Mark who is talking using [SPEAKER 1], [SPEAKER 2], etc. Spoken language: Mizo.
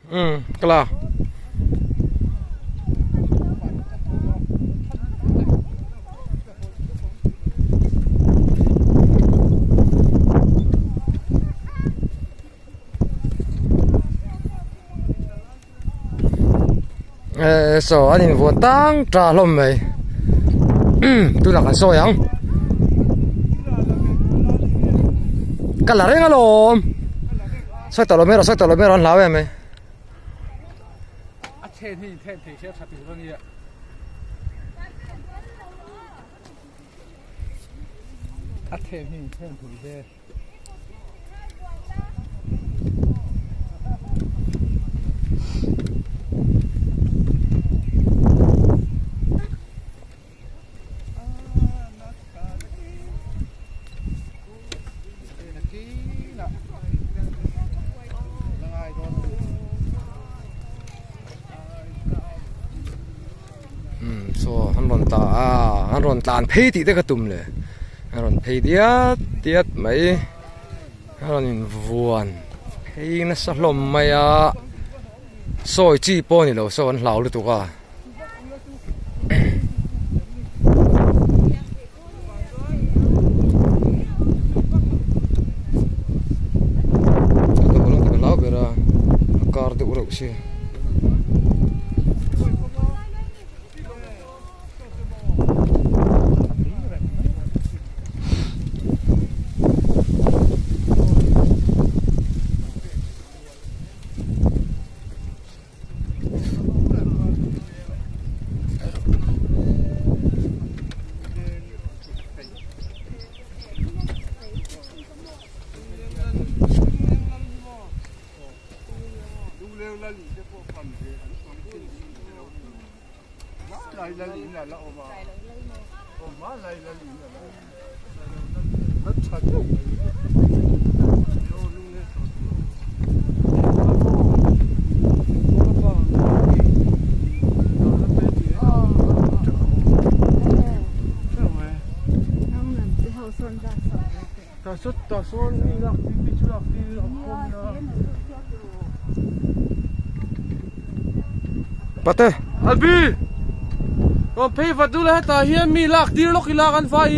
[SPEAKER 1] Um kala. Eh saw an invuan tang ta hlawm mai tunah kan sawi ang ka la reng alawm sawi tawh lo mai rawh sawi tawh lo mai rawh an hlau em mai.
[SPEAKER 2] A then hi then thei se a tha tur a nia. A then hi then thei se.
[SPEAKER 1] Saw an rawn tla a an rawn tlan phei tih te ka tum le a rawn phei diat diat mai a rawn invuan phei nasa hlawm mai a sawi chi pawh a ni lo saw an hlau lutuk a. Hlau ber a a kar deuh reuh si. Pate.
[SPEAKER 2] Albi! Rawn phei vat dul a hetah hian mi lak tir lawk ila kan vai.